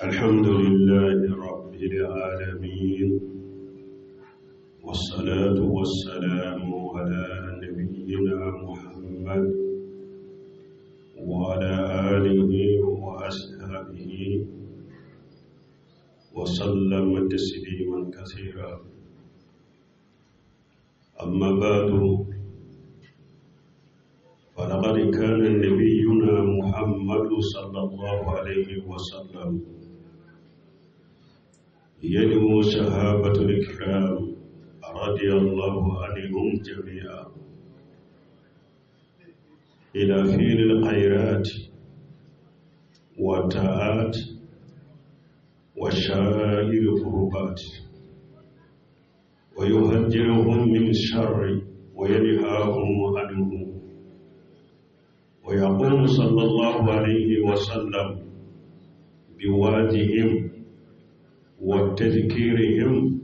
الحمد لله رب العالمين، والصلاة والسلام على نبينا محمد وعلى آله وأصحابه وسلم تسليما كثيرا. أما بعد، فلقد كان نبينا محمد صلى الله عليه وسلم يدعو صحابة الكرام رضي الله عنهم جميعا إلى فعل الخيرات والطاعات وسائر القربات، ويحذرهم من الشر وينهاهم عنه، ويقوم صلى الله عليه وسلم بوعدهم وتذكيرهم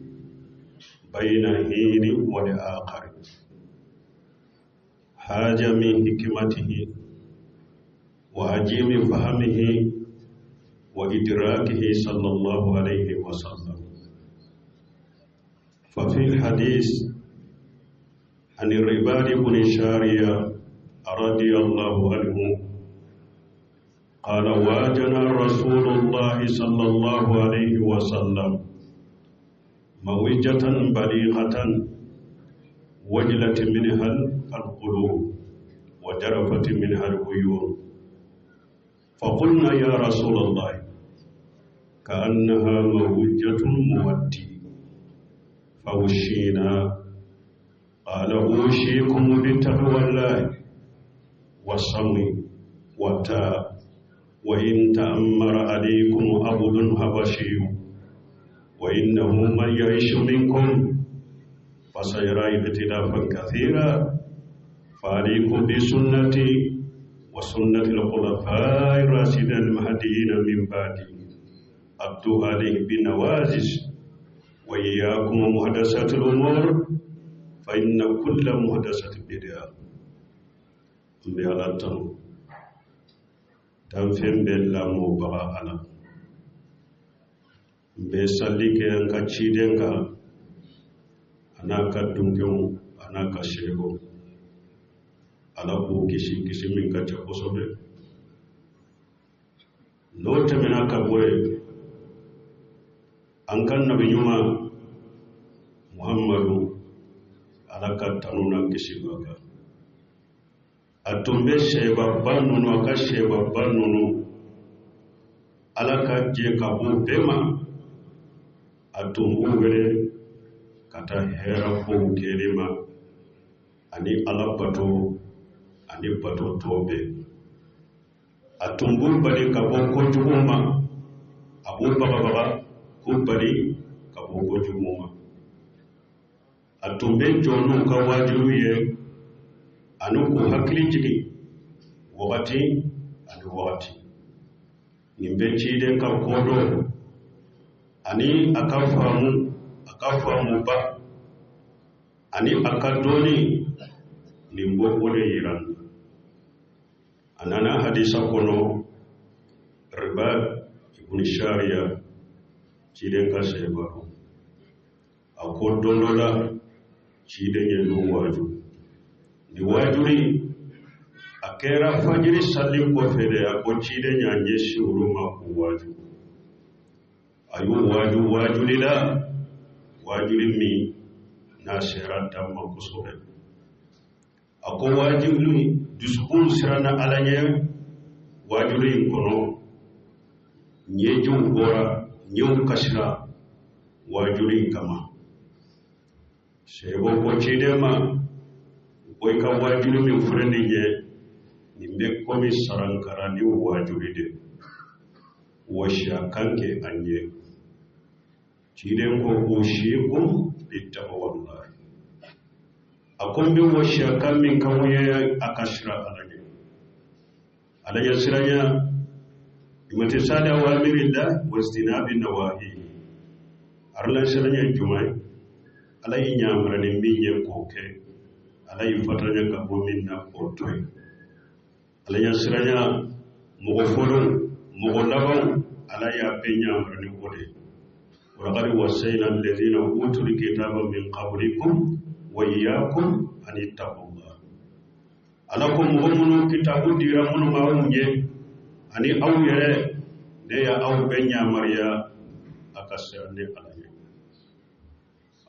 بين حين والآخر. هذا من حكمته وعجيب فهمه وإدراكه صلى الله عليه وسلم. ففي الحديث عن الرباد بن شارية رضي الله عنه قال: واجنا رسول الله صلى الله عليه وسلم موجة بليغة وجلت منها القلوب وجرفت منها العيون، فقلنا: يا رسول الله، كأنها موجة مودي، فوشينا. قال: أوشيكم بتقوى الله والصم والتاء، وإن تأمر عليكم عبد حبشي، وإنه من يعيش منكم فسيرى اختلافا كثيرا، فعليكم بسنتي وسنة الخلفاء الراشدين المهديين من بعدي، عضوا عليه بالنواجذ، وإياكم ومحدثات الأمور، فإن كل محدثة بدعة. N bɛ Ala tanu, danfɛn bɛɛ lamɔbaga Ala. N bɛ sali kɛ an ka ciden kan, a n'a ka dunkew, a n'a ka seerew. Ala k'u kisi kisi min ka ca kosɛbɛ. N'o tɛmɛna ka bɔ yen, an ka nabi ɲuman Muhammadu, Ala ka tanu n'a kisi b'a kan. A tun bɛ sɛbaba ninnu, a ka sɛbaba ninnu, Ala ka jɛ ka bɔ bɛɛ ma, a tun b'u wele ka taa hɛrɛ kow kɛli ma, ani Ala bato ani bato tɔ bɛɛ. A tun b'u bali ka bɔ kojugu ma, a b'u bagabaga k'u bali ka bɔ kojugu ma. A tun bɛ jɔ n'u ka waajuli ye ani k'u hakili jigin wagati ani wagati. Nin bɛ ciden ka kodɔn ani a ka faamu, a ka faamuba ani a ka dɔnni, nin b'o o de yira. A nana hadisa kɔnɔ, Ribad ibn Shariya, ciden ka sɛba don, a ko don dɔ la ciden ye n'u waaju. Ni waajuli a kɛra fajiri sali kɔfɛ de. A ko ciden y'a ɲɛsin olu ma k'u waaju. A y'u waaju waajuli la, waajuli min n'a sera dan ma kosɛbɛ. A ko waajuli dusukun siranna Ala ɲɛ. Waajuli in kɔnɔ, ɲɛjiw bɔra, ɲɛw kasira waajuli in kama. Sɛbɛn ko ciden ma ko i ka waajuli min filɛ nin ye, nin bɛ komi sarankara ni waajuli de, wɔsiya kan kɛ an ye. Ciden ko: usikum bitaqwallahi. A ko n bɛ wɔsiya kan min kan ye, a ka siran Ala ɲɛ. Ala ɲɛ siranya, imtisali awamirillah wajtinabi nawahi. Ala siranya jumɛn? Ala y'i ɲamara ni min ye k'o kɛ, Ala y'i fatanya ka bɔ min na k'o to yen. Ala ɲɛsiranya, mɔgɔ fɔlɔw, mɔgɔ labanw, Ala y'a bɛɛ ɲamari ni o de ye. Walaqad wasayna alladhina utul kitaba min qablikum wa iyyakum an ittaqullah. Ala ko mɔgɔ minnu kitabu dira minnu ma aw ɲɛ ani aw yɛrɛ, ne ya aw bɛɛ ɲamariya a ka siran ne Ala ɲɛ.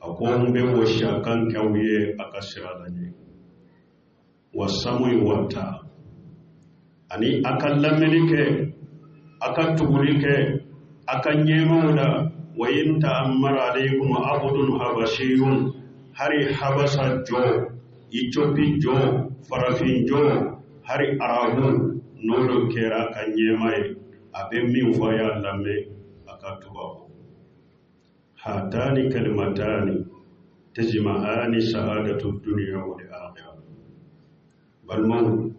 A ko n bɛ wɔsiya kan kɛ aw ye a ka siran Ala ɲɛ. Wa sam'i wa taa, ani a ka lamɛnni kɛ, a ka tuguli kɛ a ka ɲɛmaw la. Wa in ta'ammara alaykum abdun habashiyun, hari habasa jɔ, Ethiopie jɔ, farafin jɔ, hari arabu, n'olu kɛra a ka ɲɛma ye, a bɛ min fɔ a y'a lamɛn, a ka tugu a kɔ. Hatani kalimatani tajma'ani sa'adatu dunya wal akhirah. Balimaw,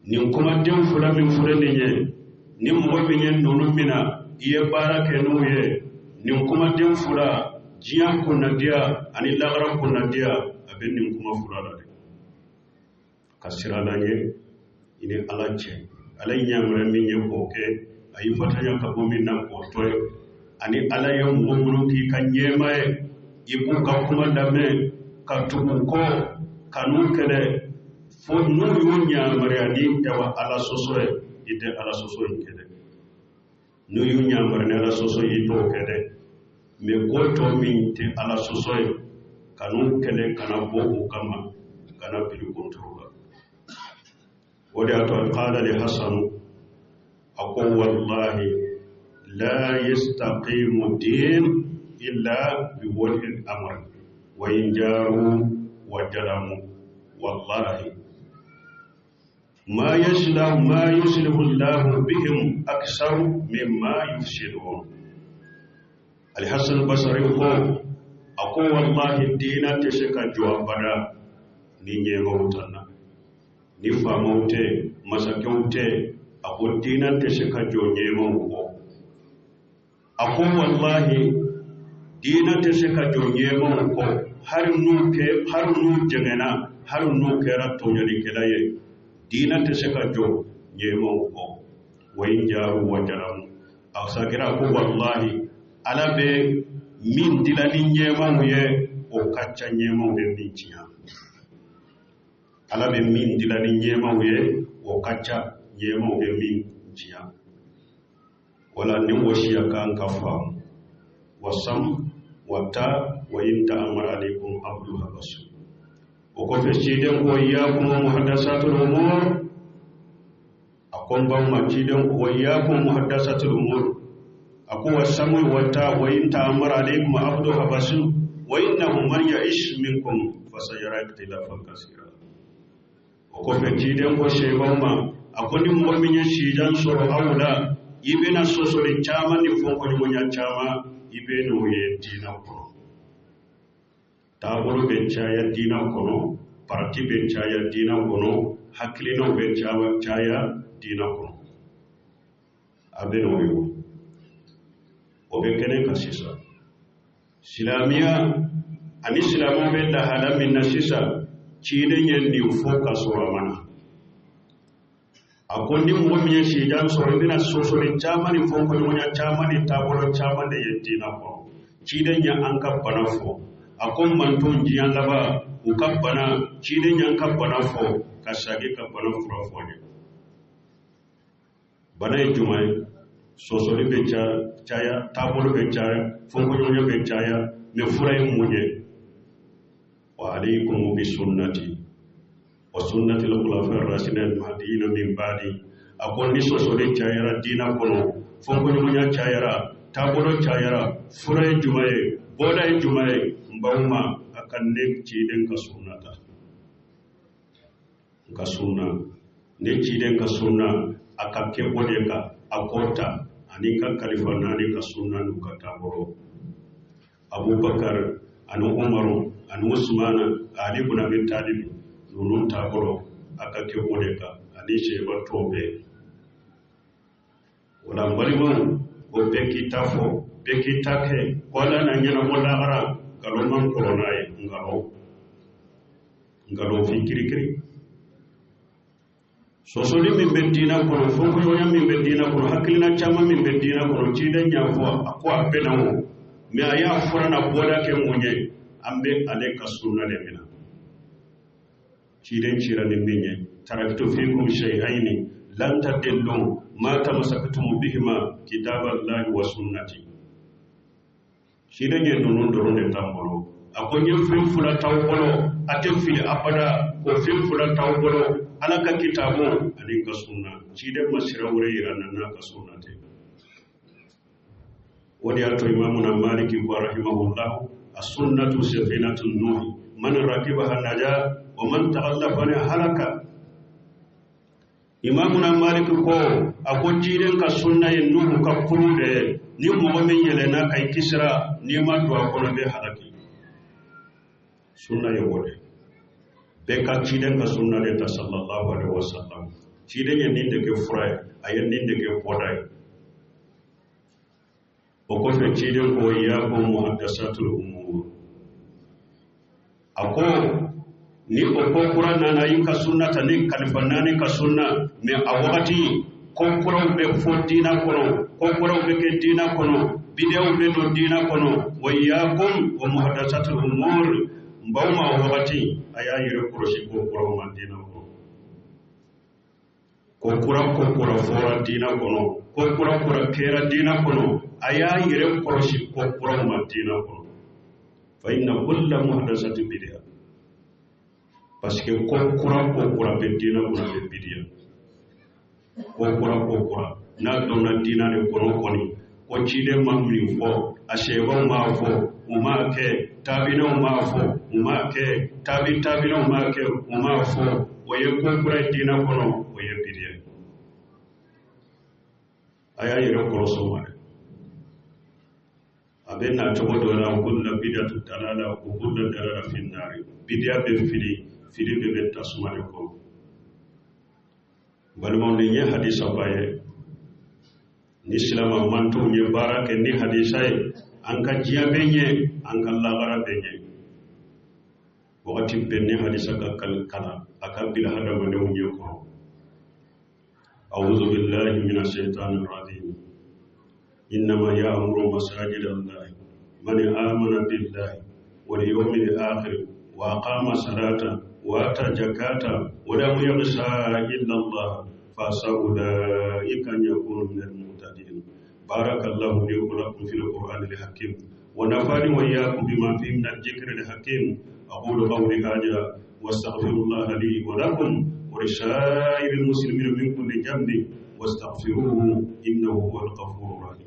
nin kumaden fila min filɛ nin ye, ni mɔgɔ min ye ninnu mina, i ye baara kɛ n'u ye, nin kumaden fila, diɲɛ kunnadiya ani lagara kunnadiya, a bɛ nin kuma fila la dɛ. Ka siran Ala ɲɛ i ni Ala cɛ, Ala ye yamaruya min ye k'o kɛ, a y'i fatanya ka bɔ min na k'o to yen, ani Ala ye mɔgɔ minnu k'i ka ɲɛma ye, i b'u ka kuma lamɛn ka tugu u kɔ, ka n'u kɛlɛ fo n'u y'u yamaruya ni ɛwa Ala sɔsɔ ye, i tɛ Ala sɔsɔ in kɛ dɛ. N'u y'u yamaruya ni Ala sɔsɔ ye, i t'o kɛ dɛ. Mɛ ko tɔ min tɛ Ala sɔsɔ ye, ka n'u kɛlɛ, kana bɔ o kama, kana bili kunturu la. O de y'a to qala li Hasanu, a ko wallahi la yastaqimu din illa bi wali al-amr wa in jaru wa jalamu. Wallahi ma yaslahu ma yuslihu Allahu bihim aksaru mimma yufsidun. Al-Hasan al-Basri ko, a ko wallahi diina tɛ se ka jɔ abada ni ɲɛmaw tɛ na, ni faamaw tɛ, masakɛw tɛ. A ko diina tɛ se ka jɔ ɲɛmaw kɔ. A ko wallahi diina tɛ se ka jɔ ɲɛmaw kɔ, hali n'u kɛ, hali n'u jɛngɛnna, hali n'u kɛra tɔɲɔlikɛla ye, diina tɛ se ka jɔ ɲɛmaw kɔ. Wa in jaru wa jalamu. A sagira ko wallahi Ala bɛ min dila ni ɲɛmaw ye, o ka ca ɲɛmaw bɛ min tiɲɛ. Ala bɛ min dila ni ɲɛmaw ye, o ka ca ɲɛmaw bɛ min tiɲɛ. Wala ni wɔsiya kan ka faamu. Wasam wa ta wa in ta'amara alaykum abdu habasu. O kɔfɛ ciden ko iyyakum muhaddasatul umur. A ko n b'aw ma, ciden ko iyyakum muhaddasatul umur. A ko wa samu wa ta wa in ta'amara alaykum abdu habasu wa innahu man ya'ish minkum fasayara ikhtilafan kaseera. O kɔfɛ ciden ko sebaw ma, a ko ni mɔgɔ min ye sijan sɔrɔ aw la, i bɛna sɔsɔli caman ni fɔnkɔɲɔgɔnya caman, i bɛ n'o ye diinɛ kɔnɔ. Taabolo bɛ caya diinɛ kɔnɔ, parti bɛ caya diinɛ kɔnɔ, hakilinaw bɛ caya diinɛ kɔnɔ. A bɛ n'o ye, o bɛ kɛnɛ kan sisan. Silamɛya ani silamɛw bɛ lahala min na sisan, ciden ye nin fɔ ka sɔrɔ a ma na. A ko ni mɔgɔ min ye sijan sɔrɔ, i bɛna sɔsɔli caman ni fɔnkɔɲɔgɔnya caman ni taabolo caman de ye diinɛ kɔnɔ. Ciden ye an ka bana fɔ. A ko manton diɲɛ laban u ka bana, ciden y'an ka bana fɔ ka sagi ka bana fura fɔ ye. Bana ye jumɛn ye? Sɔsɔli bɛ caya, taabolo bɛ caya, fɔnkɔɲɔgɔnya bɛ caya, mɛ fura ye mun ye? Wa alaykum bi sunnati wa sunnati al-khulafa ar-rashidin al-mahdiyyin min ba'di. A ko ni sɔsɔli cayara diinɛ kɔnɔ, fɔnkɔɲɔgɔnya cayara, taabolo cayara, fura ye jumɛn ye? Bɔda ye jumɛn ye? N b'aw ma, a ka ne ciden ka sunna ta, n ka sunna, ne ciden ka sunna, a ka kɛ o de kan, a k'o ta, ani ka kalifa naani ka sunna n'u ka taabolo. Abubakar ani Umaru ani Usmana Ali ibn Abi Talib ninnu taabolo, a ka kɛ o de kan, ani seba tɔw bɛɛ. O la n balimaw, ko bɛɛ k'i ta fɔ, bɛɛ k'i ta kɛ, ko Ala na ɲɛnabɔ lahara, nkalon man kɔrɔ n'a ye, nkalon, nkalon fin kirikiri. Sɔsɔli min bɛ diinɛ kɔnɔ, fɔnkɔɲɔgɔnya min bɛ diinɛ kɔnɔ, hakilina caman min bɛ diinɛ kɔnɔ, ciden y'a fɔ a ko a bɛ na o, mɛ a y'a fura na bɔda kɛ mun ye? An bɛ ale ka sunna de minɛ. Ciden cira ni min ye, taraktu fikum shay'aini lan tadillu ma tamassaktum bihima kitaballahi wa sunnati. Ciden ye ninnu dɔrɔn de t'an bolo. A ko n ye fɛn fila t'aw bolo, a tɛ fili abada. O fɛn fila t'aw bolo, Ala ka kitabu ani n ka sunna. Ciden ma sira wɛrɛ yira n na n'a ka sunna tɛ. O de y'a to Imamuna Maliki ko rahimahullah, as-sunnatu safinatu nuhi man rakibaha naja wa man takhallafa anha halaka. Imamuna Maliki ko a ko ciden ka sunna ye Nuhu ka kurun de ye, ni mɔgɔ min yɛlɛnna ka i kisira, n'i ma don a kɔnɔ bɛ halaki. Sunna ye o de bɛɛ ka ciden ka sunna de ta sallallahu alaihi wasallam. Ciden ye nin de kɛ fura ye, a ye nin de kɛ bɔda ye. O kɔfɛ ciden ko iyyakum muhaddasatul umur, a ko ni o ko kura nana i ka sunna ta ni kalifa naani ka sunna, mɛ a wagati ko kuraw bɛ fɔ diina kɔnɔ, ko kuraw bɛ kɛ diina kɔnɔ, bidiyaw bɛ don diina kɔnɔ. Wa iyyakum wa muhaddasatul umur, n baw ma o wagati a y'a yɛrɛ kɔlɔsi ko kuraw ma diina kɔnɔ. Ko kura ko kura fɔra diina kɔnɔ, ko kura kura kɛra diina kɔnɔ, a y'a yɛrɛ kɔlɔsi ko kuraw ma diina kɔnɔ. Fa inna kulla muhaddasatin bidiya, parce que ko kura ko kura bɛ diina kɔnɔ bɛ bidiya. Ko kura ko kura n'a donna diina de kɔnɔ kɔni, ko ciden ma min fɔ, a sɛbaw m'a fɔ, u m'a kɛ, taabinaw m'a fɔ, u m'a kɛ, taabi taabinaw m'a kɛ, u m'a fɔ, o ye ko kura ye diina kɔnɔ, o ye bidiya ye. A y'a yɛrɛ kɔlɔsi o ma dɛ. A bɛ na cogo dɔ la, kulla bidatu dalala wa kulla dalala fi nari. Bidiya bɛ fili, fili bɛɛ bɛ tasuma de kɔnɔ. Balimaw, nin ye hadisa ba ye. Ni silama mantonw ye baara kɛ ni hadisa ye, an ka diɲɛ bɛ ɲɛ, an ka lahara bɛ ɲɛ. Wagati bɛɛ ni hadisa ka kalan, a ka bila hadamadenw ɲɛ kɔrɔ. A'udhu billahi minash shaitani rajim. Innama ya'muru masajid Allah man amana billahi wal yawmil akhir wa aqama salata wa ata zakata wa lam yakhsha illa Allah fa asa ulaika an yakunu minal muhtadin. Barakallahu li wa lakum fil qur'anil hakim wa nafa'ani wa iyyakum bima fihi minadh dhikril hakim. Aqulu qawli hadha wa astaghfirullaha li wa lakum wa lisa'iril muslimina min kulli dhanbin wastaghfiruhu innahu huwal ghafurur rahim.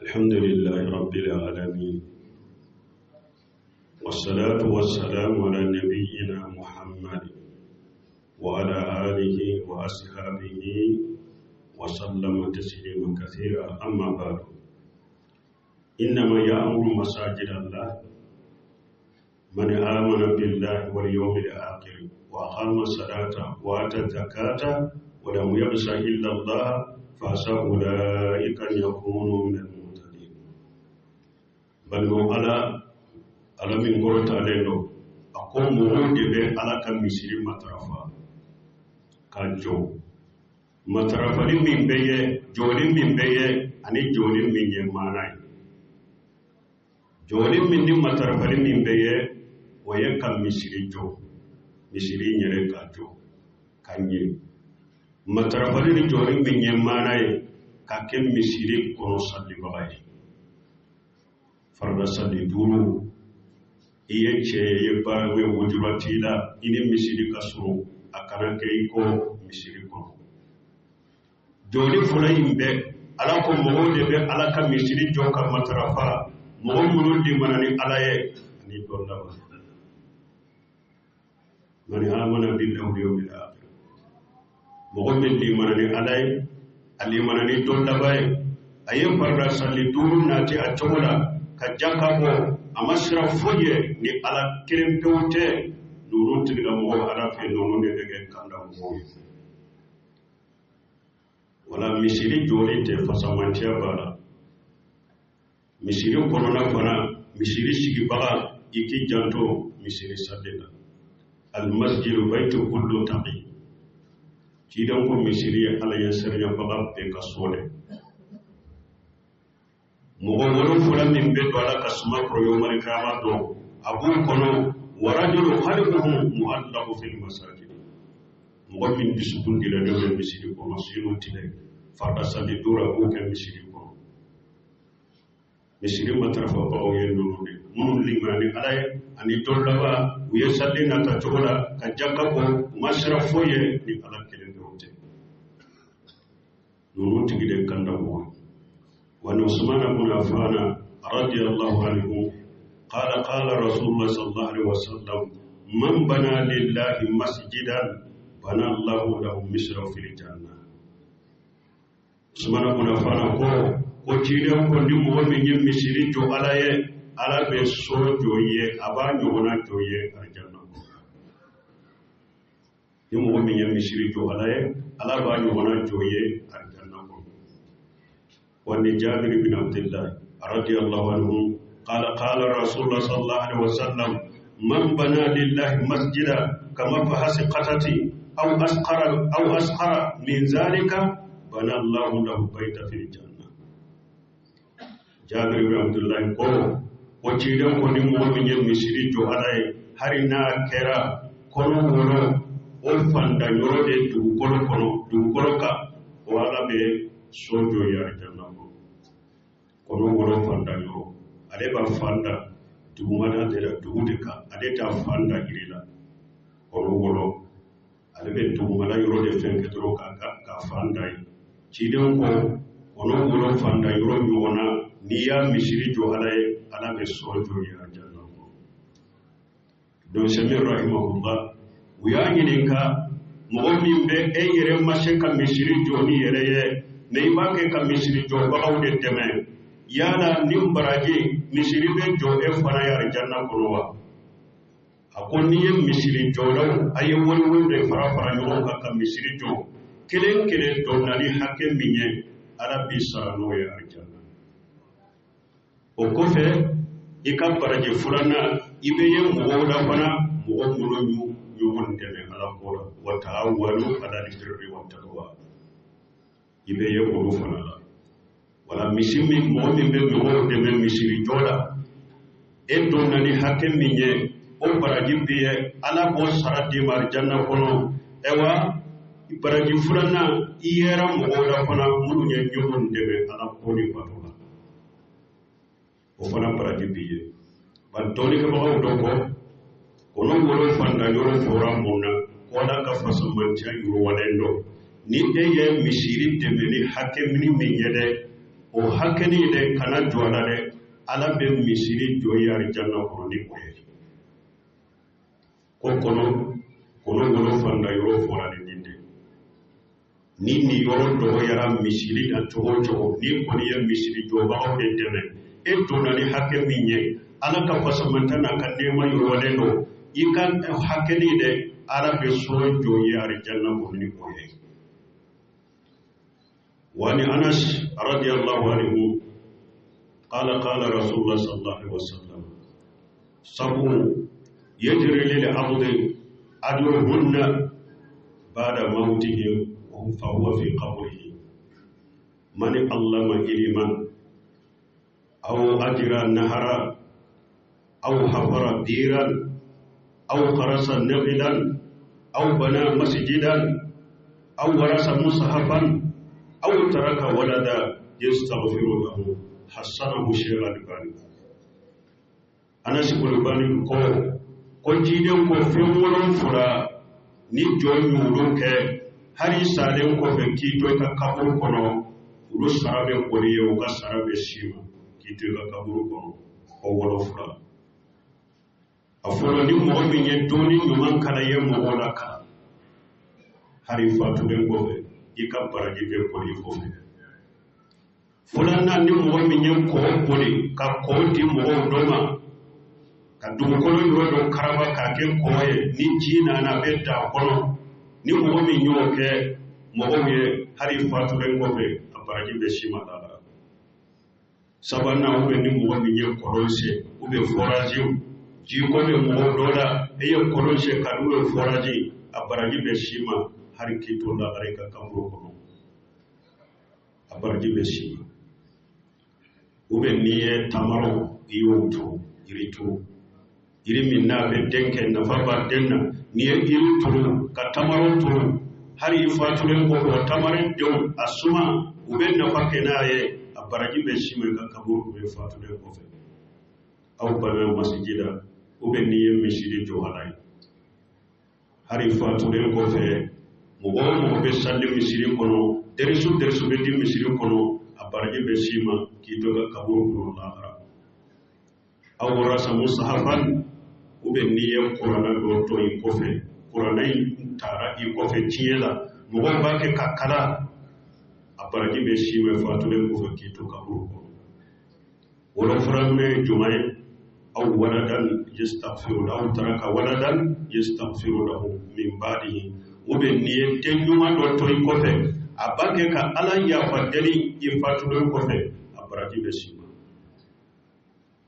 Alhamdulillahi rabbil alamin, wassalatu wassalamu ala nabiyyina Muhammad wa ala alihi wa ashabihi wa sallama tasliman kathira. Amma ba'du. Innama ya'muru masajid Allah man amana billahi wal yawmil akhir wa aqama salata wa ata zakata wa lam yakhsha illa Allah fa asa ulaika an yakunu minal muhtadin. Balimaw, Ala min kɔrɔtalen don, a ko mɔgɔw de bɛ Ala ka misiri matarafa ka jɔ. Matarafali min bɛ ye, jɔli min bɛ ye, ani jɔli min ye maana ye. Jɔli min ni matarafali min bɛ ye, o ye ka misiri jɔ, misiri yɛrɛ ka jɔ ka ɲɛ. Matarafali ni jɔli min ye maana ye, ka kɛ misiri kɔnɔ salibaga ye. Farida sali duuru, i ye cɛ ye, baara ye, wujura t'i la, i ni misiri ka surun, a kana kɛ i ko misiri kɔnɔ. Jɔli fɔlɔ in bɛ Ala ko mɔgɔw de bɛ Ala ka misiri jɔ ka matarafa, mɔgɔ minnu limana ni Ala ye ani don laban. Man amana billahi wal yawmil akhir, mɔgɔ min limana ni Ala ye, a limana ni don laban ye, a ye farida sali duuru nati a cogo la ka jaka bɔ, a ma siran foyi ye ni Ala kelen pewu tɛ. Ninnu tigilamɔgɔw Ala fɛ, ninnu de bɛ kɛ kanda mɔgɔw ye. Wala misiri jɔli tɛ fasamantiya b'a la. Misiri kɔnɔna fana, misiri sigibaga, i k'i janto misiri sali la. Almasjidu baytu kullu taqi. Ciden ko misiri ye Ala ɲɛsiranyabaga bɛɛ ka so dɛ. Mɔgɔ wolonfila min bɛ don Ala ka suma kɔrɔ yomali kiyama don, a b'u kɔnɔ warajulu qalbuhu mu'allaqu fil masajid. Mɔgɔ min dusukun dilen bɛ misiri kɔnɔ su ni tile, farida sali duuru a b'o kɛ misiri kɔnɔ. Misiri matarafabagaw ye ninnu de minnu limaniya ni Ala ye ani don laban, u ye sali nata cogo la ka jaka bɔ, u ma siran foyi ye ni Ala kelen dɔrɔn tɛ. Ninnu tigi de kan da mɔgɔ. Wa Usman ibn Affan radiyallahu anhu qala qala Rasulullah sallallahu alaihi wasallam man bana lillahi masjidan bana Allahu lahu mislahu fil janna. Usman ibn Affan ko ciden ko ni mɔgɔ min ye misiri jɔ Ala ye, Ala bɛ so jɔ i ye, a b'a ɲɔgɔnna jɔ i ye alijanna kɔnɔ. Ni mɔgɔ min ye misiri jɔ Ala ye, Ala b'a ɲɔgɔnna jɔ i ye alijanna kɔnɔ. Wa ni Jabir bin Abdullah radiyallahu anhu qala qala Rasulullah sallallahu alaihi wasallam man bana lillahi masjida kama fahasi qatati aw asqara aw asqara min zalika bana Allahu lahu bayta fil janna. Jabir bin Abdullah ko ciden ko ni mɔgɔ min ye misiri jɔ Ala ye, hali n'a kɛra kɔnɔ wolo o fanda yɔrɔ de dugukolo kɔnɔ, dugukolo kan, o Ala bɛ so jɔ i ye alijanna kɔnɔ. Kɔnɔ wolo fanda yɔrɔ, ale b'a fanda dugumada de la, dugu de kan, ale t'a fanda yiri la. Kɔnɔ wolo, ale bɛ dugumada yɔrɔ de fɛn kɛ dɔrɔn k'a fanda ye. Ciden ko kɔnɔ wolo fanda yɔrɔ ɲɔgɔn na, n'i y'a misiri jɔ Ala ye, Ala bɛ so jɔ i ye alijanna kɔnɔ. Don Sami rahimahullah, u y'a ɲininka, mɔgɔ min bɛ e yɛrɛ ma se ka misiri jɔ ni yɛrɛ ye, mɛ i b'a kɛ ka misiri jɔbagaw de dɛmɛ, yala ni baraji misiri bɛ jɔ e fana ye alijanna kɔnɔ wa? A ko n'i ye misiri jɔlaw, a ye wari de fara fara ɲɔgɔn kan ka misiri jɔ, kelen kelen donna ni hakɛ min ye, Ala b'i sara n'o ye alijanna. O kɔfɛ i ka baraji filanan, i bɛ ye mɔgɔw la fana, mɔgɔ minnu y'u ɲɔgɔn dɛmɛ Ala ko la, wa ta'awanu ala albirri wa taqwa, i bɛ ye olu fana la. Wala misi min, mɔgɔ min bɛ mɔgɔw dɛmɛ misiri jɔ la, e donna ni hakɛ min ye, o baraji bɛ ye, Ala b'o sara d'i ma alijanna kɔnɔ. Ayiwa, baraji filanan, i yera mɔgɔw la fana minnu ye ɲɔgɔn dɛmɛ Ala ko ni bato la, o fana baraji b'i ye. Ba dɔnnikɛbagaw dɔ kɔ, kɔnɔ wolo fanda yɔrɔ fɔra mun na? Ko Ala ka fasamantiya yiriwalen dɔ, ni e ye misiri dɛmɛ ni hakɛ min ye dɛ, o hakɛni dɛ, kana jɔ a la dɛ, Ala bɛ misiri jɔ i ye alijanna kɔnɔ ni o ye. Ko kɔnɔ wolo fanda yɔrɔ fɔra ni nin de ni nin yɔrɔ dɔgɔyara misiri la cogo o cogo, n'i kɔni ye misiri jɔbagaw de dɛmɛ, e donna ni hakɛ min ye, Ala ka fasamanta n'a ka nɛɛma yiriwalen don, i ka hakɛni dɛ, Ala bɛ so jɔ i ye alijanna kɔnɔ ni o ye. Wa ni Anas radiyallahu anhu qala qala Rasulullah sallallahu alaihi wasallam sab'un yajri lil abdi ajruhunna ba'da mawtihi fa huwa fi qabrihi man allama ilman aw ajra nahara aw hafara biran aw kharasa nabilan aw bana masjidan aw warasa mushafan aw taraka walada yastaghfiru lahu hasanahu Shaykh Albani. Anas Kulubali ko ciden ko fɛn wolonfila ni jɔn y'olu kɛ, hali salen kɔfɛ k'i to i ka kaburu kɔnɔ, olu sara bɛ boli ye, u ka sara bɛ s'i ma k'i to i ka kaburu kɔnɔ. O wolonfila, a fɔlɔ, ni mɔgɔ min ye dɔnni ɲuman kalan ye mɔgɔw la kalan, hali fatulen kɔfɛ i ka baraji bɛ boli i kɔfɛ. Filanan, ni mɔgɔ min ye kɔ boli ka kɔ di mɔgɔw dɔ ma, ka dugukolo yɔrɔ dɔ karaba k'a kɛ kɔ ye, ni ji nana a bɛ da a kɔnɔ, ni mɔgɔ min y'o kɛ mɔgɔw ye, hali fatulen kɔfɛ a baraji bɛ s'i ma lahara. Sabanan, ou bien ni mɔgɔ min ye kɔlɔn sen, ou bien forage, jiko bɛ mɔgɔ dɔ la, e ye kɔlɔn sen ka n'u ye forage, a baraji bɛ s'i ma hali k'i to lahara i ka kaburu kɔnɔ, a baraji bɛ s'i ma. Ou bien n'i ye tamaro, i y'o turu, yiri turu, yiri min n'a bɛ den kɛ, nafa b'a den na, n'i ye yiri turu ka tamaro turu, hali i fatulen kɔfɛ, o tamaro denw a suma, u bɛ nafa kɛ n'a ye, a baraji bɛ s'i ma i ka kaburu kɔnɔ i fatulen kɔfɛ. Aw bana masijida, ou bien n'i ye misiri jɔ ala ye, hali fatulen kɔfɛ, mɔgɔ o mɔgɔ bɛ sali misiri kɔnɔ, derisu derisu bɛ di misiri kɔnɔ, a baraji bɛ s'i ma k'i to ka kaburu kɔnɔ lahara. Aw warasa musahafan, ou bien n'i ye kuranɛ dɔ to i kɔfɛ, kuranɛ in taara i kɔfɛ tiɲɛ la, mɔgɔw b'a kɛ ka kala, a baraji bɛ s'i ma fatulen kɔfɛ k'i to kaburu kɔnɔ. Wolonfila ye jumɛn ye? Aw waladan yastaghfiru lahu, aw taraka waladan yastaghfiru lahu min ba'dihi, ou bien n'i ye den ɲuman dɔ to i kɔfɛ, a b'a kɛ ka Ala yafa deli i fatulen kɔfɛ, a baraji bɛ s'i ma.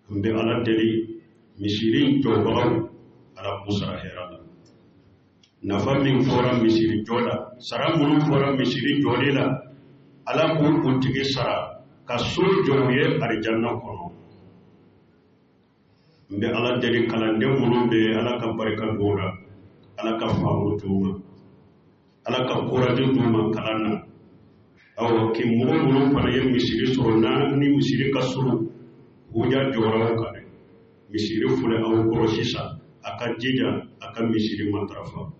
N bɛ Ala deli misiri jɔbagaw, Ala k'u sara hɛrɛ la. Nafa min fɔra misiri jɔ la, sara minnu fɔra misiri jɔli la, Ala k'u kuntigi sara ka so jɔ u ye alijanna kɔnɔ. N bɛ Ala deli kalanden minnu bɛ, Ala ka barika don u la, Ala ka faamu d'u ma, Ala ka courage d'u ma kalan na. Awɔ, k'i mɔgɔ minnu fana ye misiri sɔrɔ, n'a ni misiri ka surun, huja jɔra aw kan dɛ. Misiri filɛ aw kɔrɔ sisan, a ka jija a ka misiri matarafa.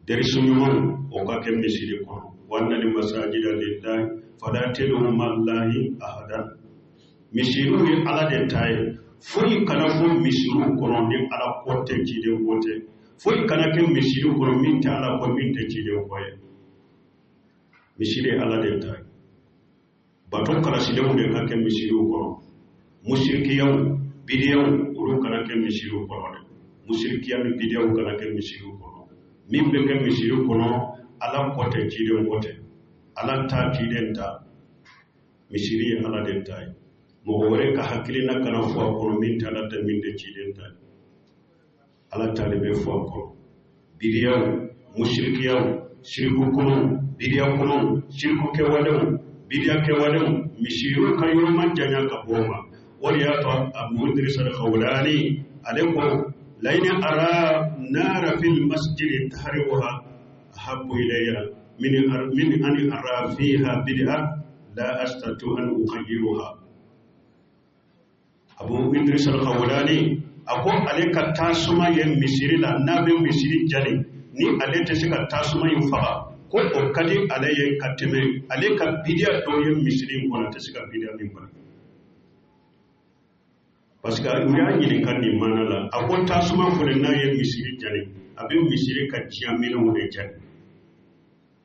Derisu ɲumanw, o ka kɛ misiri kɔnɔ. Wa anna al-masajida lillahi fala tad'u ma'allahi ahadan. Misiriw ye Ala de ta ye, foyi kana fɔ misiriw kɔnɔ ni Ala ko tɛ, ciden ko tɛ. Foyi kana kɛ misiri kɔnɔ min tɛ Ala kɔ, min tɛ ciden kɔ ye. Misiri ye Ala de ta ye, bato kalasilenw de ka kɛ misiriw kɔnɔ. Musirikiyaw, bidiyaw, olu kana kɛ misiriw kɔnɔ dɛ. Musirikiya ni bidiyaw kana kɛ misiriw kɔnɔ. Min bɛ kɛ misiri kɔnɔ, Ala kɔ tɛ, ciden kɔ tɛ, Ala ta, ciden ta. Misiri ye Ala de ta ye, mɔgɔ wɛrɛ ka hakilina kana fɔ a kɔnɔ min tɛ Ala ta, min tɛ ciden ta ye. Ala ta de bɛ fɔ a kɔnɔ. Bidiyaw, musirikiyaw, siriku kɔnɔ, bidiya kɔnɔ, siriku kɛwalew, bidiya kɛwalew, misiriw ka yɔrɔ ma janya ka bɔ o ma. O de y'a to Abu Idris al-Khawlani, ale ko: layini ara nara fil masjidi tahriquha ahabbu ilayya min an ara fiha bid'a la astatu an ughayyiruha. Abu Idris al-Khawlani a ko ale ka tasuma ye misiri la, n'a bɛ misiri jali, ni ale tɛ se ka tasuma in faga, ko o ka di ale ye ka tɛmɛ ale ka bidiya dɔ ye misiri in kɔnɔ, a tɛ se ka bidiya min bali. Parce que u y'a ɲininka nin mana la, a ko tasuma filɛ, n'a ye misiri jali, a bɛ misiri ka diɲɛ minɛnw de jali,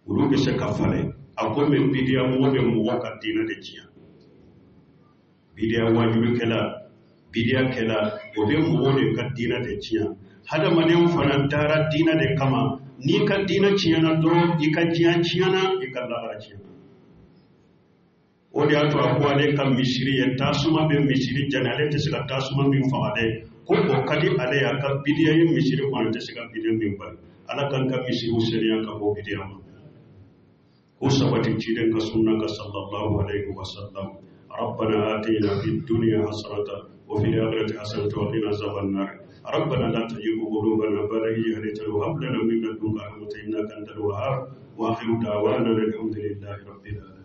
olu bɛ se ka falen. A ko mɛ bidiya mɔgɔ bɛ mɔgɔ ka diinɛ de tiɲɛ. Bidiya wajubikɛla, bidiya kɛla, o bɛ mɔgɔw de ka diinɛ de tiɲɛ. Hadamaden fana dara diinɛ de kama. N'i ka diinɛ tiɲɛna dɔrɔn, i ka diɲɛ tiɲɛna, i ka lahara tiɲɛna. O de y'a to a ko ale ka misiri ye tasuma bɛ misiri jani, ale tɛ se ka tasuma min faga dɛ, ko o ka di ale ye a ka bidiya ye misiri kɔnɔ, tɛ se ka bidiya min bali. Ala k'an ka misiriw saniya ka bɔ bidiya ma, ko sabati ciden ka sunna ka, sallallahu alaihi wa sallam. ربنا آتنا في الدنيا حسنة وفي الآخرة حسنة وقنا عذاب النار. ربنا لا تزغ قلوبنا بعد إذ هديتنا وهب لنا من لدنك رحمة إنك أنت الوهاب. وآخر دعوانا الحمد لله رب العالمين.